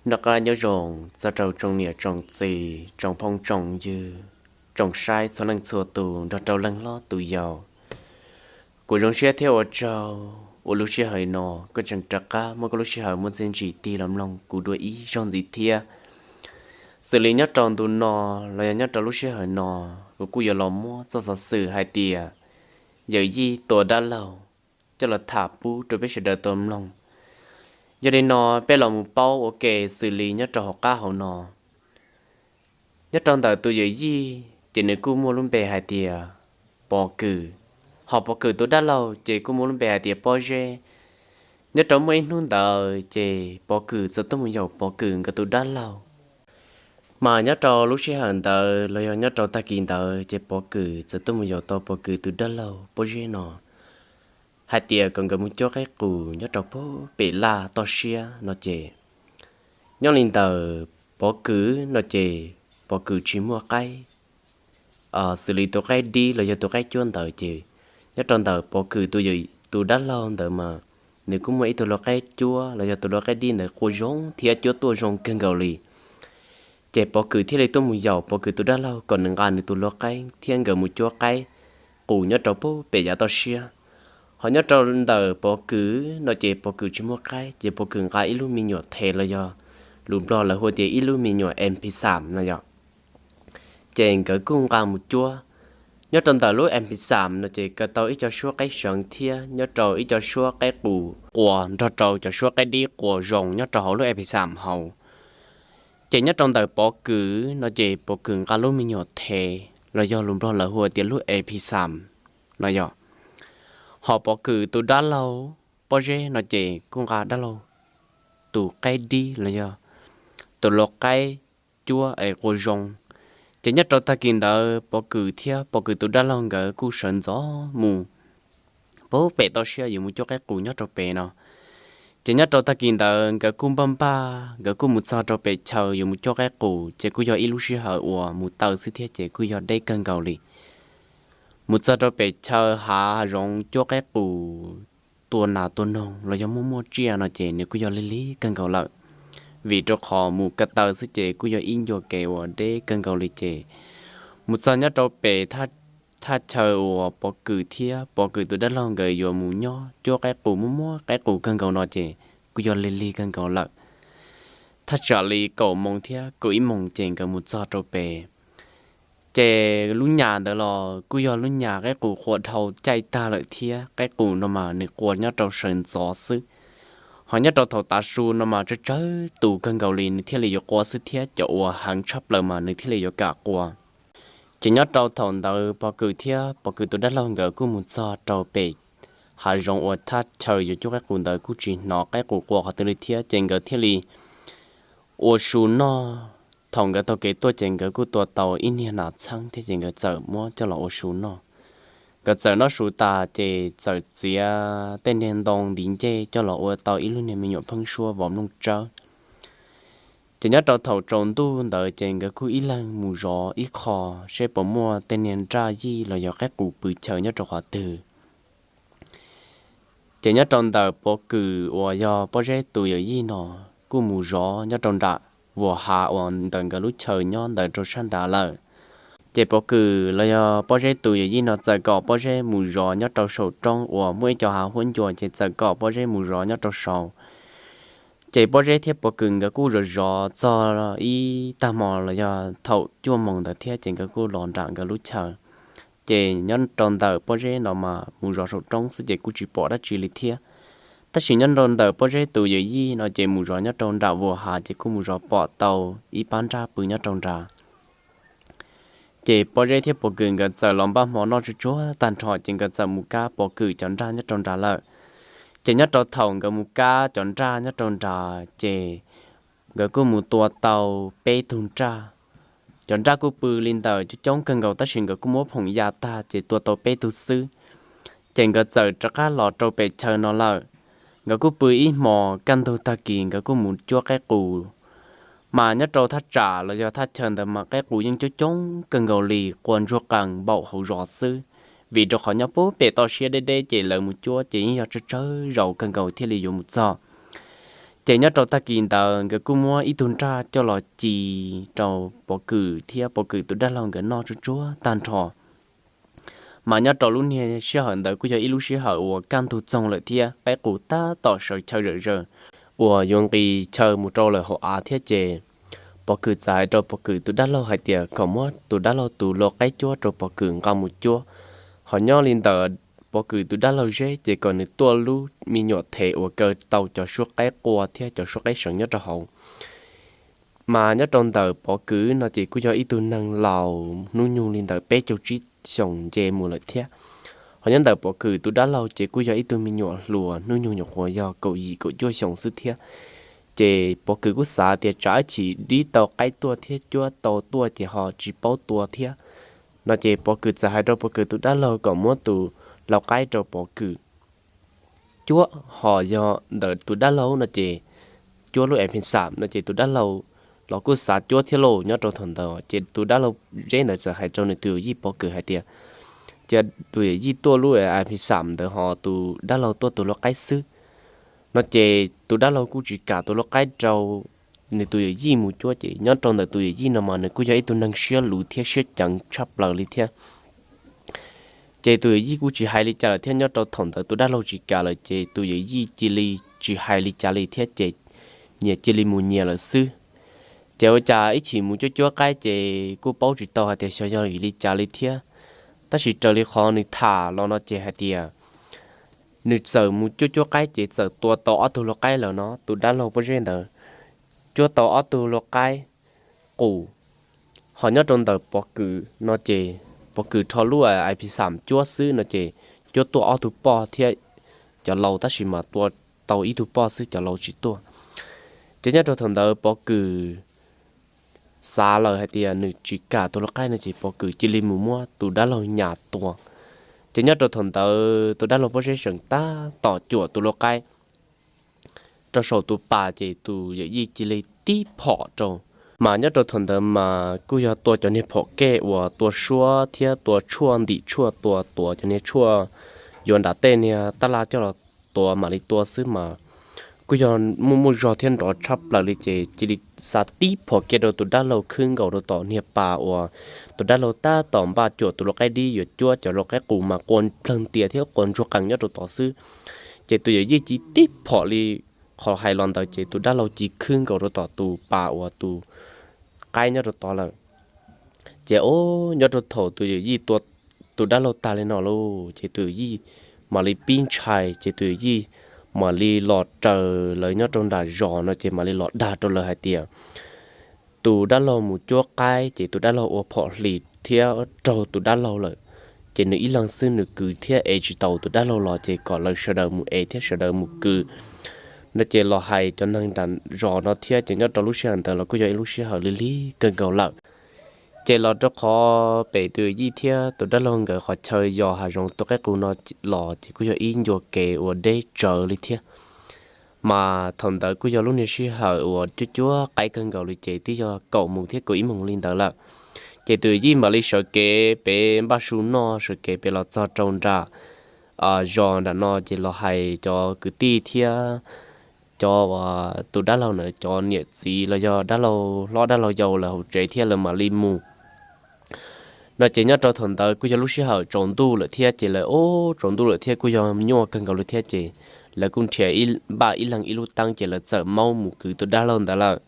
Noj qab nyob zoo txog rau tsoom niam tsoom txiv, tsoom phooj tsoom ywg, tsoom saib txhua leej txhua tus nrog rau leej hlob tus yau. Kuv zoo siab thiab ua tsaug uas lub sij hawm no koj tseem rov qab muaj koj lub sij hawm muaj txiaj ntsig tig los mloog kuv dua ib zaug ntxiv thiab. Xws li nyob rau ntu no los yog nyob rau lub sij hawm no, kuv kuj yuav los muab txoj xov xwm hais tias yawm yij tua dab laug coj los tham pub rau peb sawv daws tau mloog. Yog li no peb los mus paub ua ke xws li nyob rau hauv qab hauv no. Nyob rau ntawm tus yawm yij ces nws kuj muaj lub npe hais tias Pov Kws, hos Pov Kws tus dab laug ces kuj muaj lub npe hais tias Pob Zeb. Nyob rau muaj ib hnub ntawd ces Pov Kws txawm tuaj mus yaum Pov Kws nkawd tus dab laug. Mas nyob rau lub sij hawm ntawd los yog nyob rau tag kis ntawd ces Pov Kws txawm tuaj mus yaum tau Pov Kws tus dab laug Pob Zeb no hais tias kom nkawd mus cuab qaib qus nyob rau pem laj toj siab no ces, nyob li ntawm Pov Kws no ces Pov Kws tsis muaj qaib xws li tus qaib dib los yog tus qaib cuab ntawd ces, nyob rau ntawm Pov Kws tus, tus dab laug ntawd mas nws kuj muaj ib tug lau qaib cuab los yog tus lau qaib dib ntawd qua zoo thiab cuab tuaj zoo kawg nkaus li. Ces Pov Kws thiaj li tuaj mus yaum Pov Kws tus dab laug kom nws nqa nws tus lau qaib thiab nkawd mus cuab qaib qus nyob rau pem yav toj siab. Hos nyob rau ntawm Pov Kws no ces Pov Kws tsis muaj qaib ces Pov Kws nqa ib lub me nyuam thev los yog lus Nplog lawv hu tias ib lub me nyuam MP xam no yog. Ces nkawd kuj nqa mus cuab. Nyob rau ntawm lub MP xam no ces kaw tau ib co suab qaib seev thiab nyob rau ib co suab qaib qus qua nrog rau cov suab qaib dib qua zoo nyob rau hauv lub MP xam hauv. Ces nyob rau ntawm Pov Kws no ces Pov Kws nqa lub me nyuam thev los yog lus Nplog lawv hu tias lub MP xam no yog. Hos Pov Kws tus dab laug Pob Zeb no ces kuj nqa dab laug tus qaib dib los yog tus lau qaib cuab es qua zoo. Ces nyob rau tag kis ntawd Pov Kws thiab Pov Kws tus dab laug nkawd kuj sawv ntxov mus pem toj siab yuav mus cuab qaib qus nyob rau pem no. Ces nyob rau tag kis ntawd nkawd kuj npaj npaj nkawd kuj mus txog rau pem chaw yuav mus cuab qaib qus ces kuj yog ib lub sij hawm uas mus taw xwb thiab ces kuj yog deb kawg nkaus li. Mus txog rau pem chaw hav zoov cuab qaib qus, tua nas tua noog los yog muaj muaj tsiaj no ces nws kuj yog lig lig kawg nkaus lawm, vim rau qhov mus ko taw xwb ces kuj yog ib ncua kev uas deb kawg nkaus li ces mus txog nyob rau pem thaj chaw uas Pov Kws thiab Pov Kws tus dab laug nkawd yuav mus nyob cuab qaib qus muaj muaj qaib qus kawg nkaus no ces kuj yog lig lig kawg nkaus lawm. Thaj tsam li kaum moos thiab kaum ib moos ces nkawd mus txog rau pem. Ces lub nyas ntawd los kuj yog lub nyas qaib qus qua dhau caij tag lawm thiab qaib qus no mas nws qua nyob rau sawv ntxov xwb. Hos nyob rau thaum tav su no mas tsawg tsawg tus kawg nkaus li nws thiaj li yuav qua xwb thiab cov uas heev tshaj plaws mas nws thiaj li yuav kam qua. Ces nyob rau thaum ntawd Pov Kws thiab Pov Kws tus dab laug nkawd kuj mus txog rau pem hav zoov uas thaj chaw yuav cuab qaib qus ntawd kuj tsis hnov qaib qus qua qhov twg li thiab ces nkawd thiaj li ua su noj. Thaum nkawd taug kev tuaj ces nkawd kuj tua tau ib niag nas txheeb thiab ces nkawd txawm muab coj los ua su noj. Nkawd txawm noj su tas ces txawm txiav tej niag ntoo ntiv ncej coj los ua tau ib lub niag me nyuam pheeb suab vov nplooj tsawb. Ces nyob rau thaum tsaus ntuj ntawd ces nkawd kuj ib leeg mus zov ib qho seb puas muaj tej niag nraj yij los yog qaib qus pw chaw nyob rau qhov twg. Ces nyob rau ntawm Pov Kws uas yog Pob Zeb tus yawm yij no kuj mus zov nyob rau nram vuas hav uas ntawm nkawd lub chaw nyob ntawd rau sab nrad lawm. Ces Pov Kws los yog Pob Zeb tus yawm yij no txawm kom Pob Zeb mus zov nyob rau saum roob uas muaj ib co hav huab ncua ces txawm kom Pob Zeb mus zov nyob rau saud. Ces Pob Zeb thiab Pov Kws nkawd kuj zov zov txog ib tag hmo los yog thaum cuaj moos ntawd thiab ces nkawd kuj los nram nkawd lub chaw. Ces nyob rau ntawm Pob Zeb no mas mus zov saum roob xwb ces kuj tsis pom dab tsi li thiab. Tab sis nyob rau ntawm Pob Zeb tus yawm yij no ces mus zov nyob rau nram vuas hav ces kuj mus zov pom tau ib pab nraj pw nyob rau nrad. Ces Pob Zeb thiab Pov Kws nkawd txawm los npaj hmo noj tsuag tsuag tag nrho ces nkawd txawm mus kab Pov Kws cov nraj nyob rau nrad lawm. Ces nyob rau thaum nkawd mus kab cov nraj nyob rau nrad ces nkawd kuj mus tua tau peb tug nraj. Cov nraj kuj pw li ntawm coob coob kawg nkaus tab sis nkawd kuj muab phoom ya tag ces tua tau peb tug xwb. Ces nkawd txawm rov qab los rau pem chaw no lawm. Nkawd kuj pw ib hmos kaj ntug tag kis nkawd kuj mus cuab qaib qus. Mas nyob rau thaj tsam los yog thaj chaw ntawd mas qaib qus yeej coob coob kawg nkaus li qua ntsuag qees npaum hauv zos xwb, vim rau qhov nyob pem toj siab deb deb ces lawv mus cuab ces yeej yog tsawg tsawg zaus kawg nkaus thiaj li yuav mus txog. Ces nyob rau tag kis ntawd nkawd kuj muab ib tug nraj coj los ci rau Pov Kws thiab Pov Kws tus dab laug nkawd noj tsuag tsuag tag nrho. Mas nyob rau lub niag sij hawm ntawd kuj yog ib lub sij hawm uas kaj ntug txoog lawm thiab qaib qus tab tom sawv chaw zawm zaws uas yuav nqis chaw mus rau lawm hauv av thiab ces Pov Kws txawm hais rau Pov Kws tus dab laug hais tias kom muab tus dab laug tus lau qaib cuab rau Pov Kws nqa mus cuab. Ho nyob li ntawm Pov Kws tus dab laug Zeb ces kom nws tuaj lub me nyuam thev uas kaw tau cov suab qaib qua thiab cov suab qaib seev nyob rau hauv. Mas nyob rau ntawm Pov Kws no ces kuj yog ib tug neeg laus hnub nyoog li ntawm peb caug tsib xyoos nce mus lawm thiab. Ho nyob ntawm Pov Kws tus dab laug ces kuj yog ib tug me nyuam hluas hnub nyoog nyuam qhuav yog kaum yim kaum cuaj xyoos xwb thiab. Ces Pov Kws kuj xav tias tsam ib chim dib tau qaib tuaj thiab cuab tau tuaj ces ho tsis paub tua thiab. No ces Pov Kws txawm hais rau Pov Kws tus dab laug kom muab tus lau qaib rau Pov Kws cuab, ho yog ntawm tus dab laug no ces cuab lub a pheej xam no ces tus dab laug los kuj xav cuab thiab lauj. Nyob rau thaum ntawd ces tus dab laug Zeb ntawd txawm hais rau nws tus yawm yij Pov Kws hais tias, cia tus yawm yij tuaj lub a pheej xam ntawd ho tus dab laug tuaj tus lau qaib xwb. No ces tus dab laug kuj tsis kam tus lau qaib rau nws tus yawm yij mus cuab ces nyob rau ntawm tus yawm yij no mas nws kuj yog ib tug neeg siab luv thiab siab ceev tshaj plaws li thiab. Ces tus yawm yij kuj tsis hais li cas lawm thiab, nyob rau thaum ntawd tus dab laug tsis kam lawm ces tus yawm yij cia li tsis hais li cas li thiab ces nyias cia li mus nyias lawm xwb. Ces ua cas ib chim mus cuab cuab qaib ces kuj paub tsis tau hais tias xyov yog vim li cas li thiab. Tab sis raws li qhov nws tham los no ces hais tias nws txawm mus cuab cuab qaib ces txawm tua tau ob tug lau qaib lawm no, tus dab laug Pov Zeb ntawd cuab tau ob tug lau qaib qus. Ho nyob rau ntawm Pov Kws no ces Pov Kws rho lub a pheej xam cuab xwb no ces cuab tuaj ob tug poj thiab cov laus tab sis mas tua tau ib tug poj xwb, cov laus tsis tuaj. Ces nyob rau thaum ntawd Pov Kws xav lawm hais tias nws tsis kam tus lau qaib no ces Pov Kws cia li mus muab tus dab laug nyas tua. Ces nyob rau thaum ntawd tus dab laug Pov Zeb tseem tab tom cuam tus lau qaib rau saum tus pas ces tus yawm yij cia li tib phom rau. Mas nyob rau thaum ntawd mas kuj yog tua cov niag phom kej uas tua suab thiab tua tshuaj ntim tshuaj tua tuav cov niag tshuaj yuav nram tej niag tab laj coj los tuav mam li tua xwb mas kuj yog muaj muaj zog thiab nrov tshaj plaws li ces cia li xa tib phom kiag rau tus dab laug khwb nkaus rau tom niag pas uas tus dab laug tab tom npaj cuam tus lau qaib dib yuav cuab cov lau qaib qus mas qua plawg ntias thiab qua ntsuag qees nyob rau tod xwb. Ces tus yawm yij cia tib phom li qhov hais los ntawd ces tus dab laug cia khwb nkaus rau tom tus pas uas tus qaib nyob rau tod lawm. Ces o, nyob rau thaum tus yawm yij tua tus dab laug tag li no lauj ces tus yawm yij mam li pib ntshai ces tus yawm yij mam li los raws lawv nyob rau nram zos no ces mam li los dag rau lawv hais tias tus dab laug mus cuab qaib ces tus dab laug ua phom hlis thiab raug tus dab laug lawm. Ces nws ib leeg xwb nws kwv thiab ev tsis tau tus dab laug los ces kom lawv sawv daws mus ev thiab sawv daws mus kwv no ces los hais cov neeg nram zos no thiab ces nyob rau lub sij hawm ntawd los kuj yog ib lub sij hawm lig lig kawg nkaus lawm. Ces los rau qhov pem tus yij thiab tus dab laug nkawd qhov chaw yos hav zoov tua qaib qus no los ces kuj yog ib ncua kev uas deb tsawv li thiab. Mas thaum ntawd kuj yog lub niag sij hawm uas cuab cuab qaib kawg nkaus li ces twb yog kaum moos thiab kaum ib moos li ntawd lawm. Ces tus yij mam li sawv kev pem npaj su noj, sawv kev pem los txog rau nram zos nram no ces los hais cov kwv tij thiab cov uas tus dab laug na cov niam txiv los yog dab laug hlob dab laug yau lawv hauv tsev thiab lawv mam li mus. No ces nyob rau thaum ntawd kuj yog lub sij hawm tsaus ntuj lawm thiab ces lawv, o, tsaus ntuj lawm thiab kuj yog nyuaj kawg nkaus li thiab ces lawv kuj nrhiav npaj ib leeg ib lub teeb ces lawv txawm maub mus kwv tus dab laug ntawd lawm.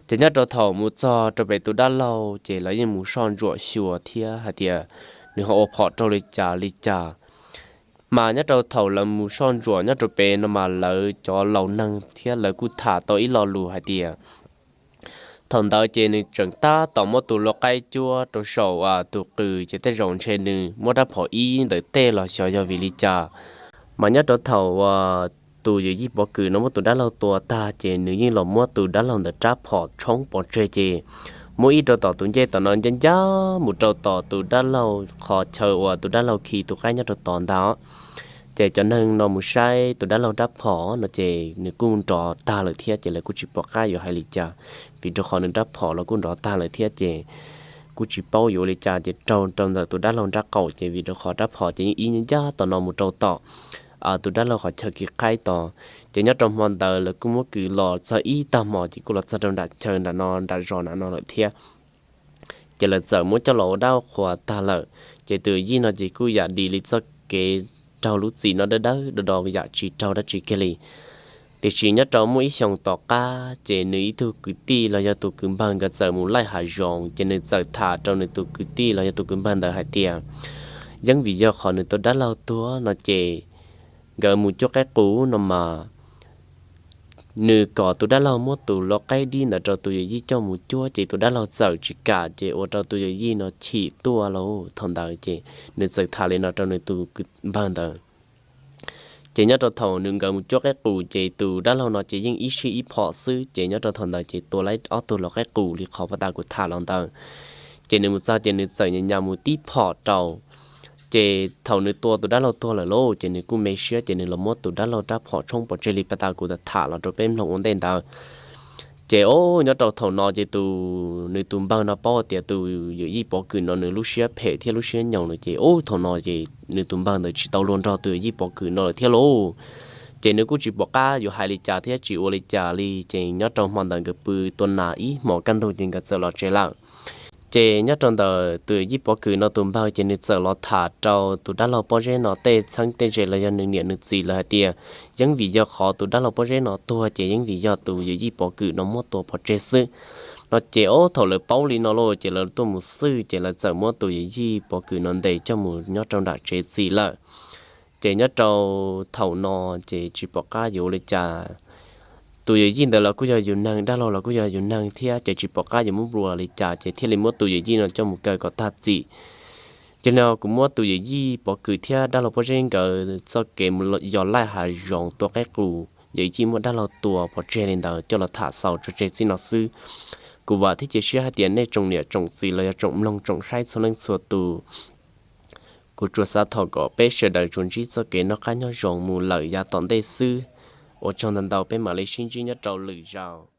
Ces nyob rau thaum mus txog rau pem tus dab laug ces lawv yeej mus soj ntsuam xyuas thiab hais tias nws ho ua phom raug li cas li cas. Mas nyob rau thaum lawv mus soj ntsuam nyob rau pem no mas lawv cov laus neeg thiab lawv kuj tham tau ib lo lus hais tias thaum ntawd ces nws tseem tab tom muab tus lau qaib cuab rau saum tus qws ces tej zaum ntshe nws muab rab phom ib ntawm tej los xyov yog vim li cas. Mas nyob rau thaum uas tus yawm yij Pov Kws no muab tus dab laug tua tag ces nws yeej los muab tus dab laug ntawd rab phom tshoob pov tseg ces muab ib rau tom tus ncej tom no ncaj ncaj mus rau tom tus dab laug qhov chaw uas tus dab laug khi tus qaib nyob rau tod ntag. Ces cov neeg no mus saib tus dab laug rab phom no ces nws kuj nrov tag lawm thiab ces lawv kuj tsis pom qab yuav hais li cas, vim rau qhov nws rab phom los kuj nrov tag lawm thiab ces kuj tsis paub yuav ua li cas ces raug rau ntawm tus dab laug nrab qaum ces vim rau qhov rab phom ces yeej ib ncaj tom no mus rau tom tus dab laug qhov chaw kws qhaib tod. Ces nyob rau hmo ntawd lawv kuj muab kws los txog ib tag hmo ces kuj los txog rau nram chaw nram no nram zos nram no lawm thiab. Ces lawv txawm muab coj los ua dab qhuas tag lawm. Ces tus yawm yij no ces kuj yam dim li txoj kev raug lub txim no dawb dawb do do yam tsis raug dab tsi kiag li. Tiam sis nyob rau muaj ib xyoos tom qab ces nws ib tug kwv tij los yog tus kwv npawg nkawd txawm mus laij hav zoov, ces nws txawm tham rau nws tus kwv tij los yog tus kwv npawg ntawd hais tias, yeeb vim yog qhov nws tus dab laug tuag no ces nkawd mus cuab qaib qus no mas nws kom tus dab laug muab tus lau qaib dib ntawd rau tus yawm yij coj mus cuab, ces tus dab laug txawm tsis kam, ces ua rau tus yawm yij no chim tuaj lauj. Thaum ntawd ces nws txawm tham li no rau nws tus kwv npawg ntawd. Ces nyob rau thaum nws nkawd mus cuab qaib qus ces tus dab laug no ces yeej ib sij ib phom xwb, ces nyob rau thaum ntawd ces tua laib ob tug lau qaib qus li qhov paj tas kuv tham los ntawd. Ces nws mus txog ces nws txawm nyas nyas mus tib phom rau. Ces thaum nws tua tus dab laug tuag lawm lauj, ces nws kuj me siab, ces nws los muab tus dab laug rab phom tshoob pov tseg li paj tas kuv tham los rau peb mloog ua ntej ntawd. Ces o, nyob rau thaum no ces tus, nws tus npawg no paub tias tus yawm yij pov kwm no nws lub siab phem thiab lub siab nyoos lawm, ces o, thaum no ces nws tus npawg ntawd tsis tau luag nrog tus yawm yij pov kwm no lawm thiab lauj. Ces nws kuj tsis pom qab yuav hais li cas thiab tsis ua li cas li, ces nyob rau hmo ntawd nkawd pw tua nas ib hmos kaj ntug ces nkawd txawm los tsev lawm. Ces nyob rau ntawm tus yawm yij pov kwm no tus npawg ces nws txawm los tham rau tus dab laug pob zeb no tej txheeb tej ze los yog nws niam nws txiv lawv hais tias, yeeb vim yog qhov tus dab laug pob zeb no tuag ces yeeb vim yog tus yawm yij pov kwm no muab tua pov tseg xwb no. Ces o, thaum lawv paub li no lauj, ces lawv tuaj mus xwb, ces lawv txawm muab tus yawm yij pov kwm no ntes coj mus nyob rau nram tsev txim lawm. Ces nyob rau thaum no ces tsis pom qab yuav ua li cas. Tus yawm yij ntawd los kuj yog yus neeg, dab laug los kuj yog yus neeg thiab, ces tsis pom qab yuav muab nplua li cas, ces thiaj li muab tus yawm yij no coj mus kaw kom tag txim. Yog li no kuv muab tus yawm yij pov kwm thiab dab laug pob zeb nkawd txoj kev mus yos laij hav zoov tua qaib qus, yawm yij muab dab laug tua pov tseg li ntawd coj los tham xaus tso tseg txij no xwb. Kuv vam thiab cia siab hais tias nej tsoom niam tsoom txiv los yog tsoom mloog tsoom saib txhua leej txhua tus, kuv tsuas xav thov kom peb sawv daws tsuas ntsib txoj kev noj qab nyob zoo mus lawm yav tom ntej xwb. Ua tsaug ntau ntau, peb mam li sib ntsib nyob rau lwm zaus.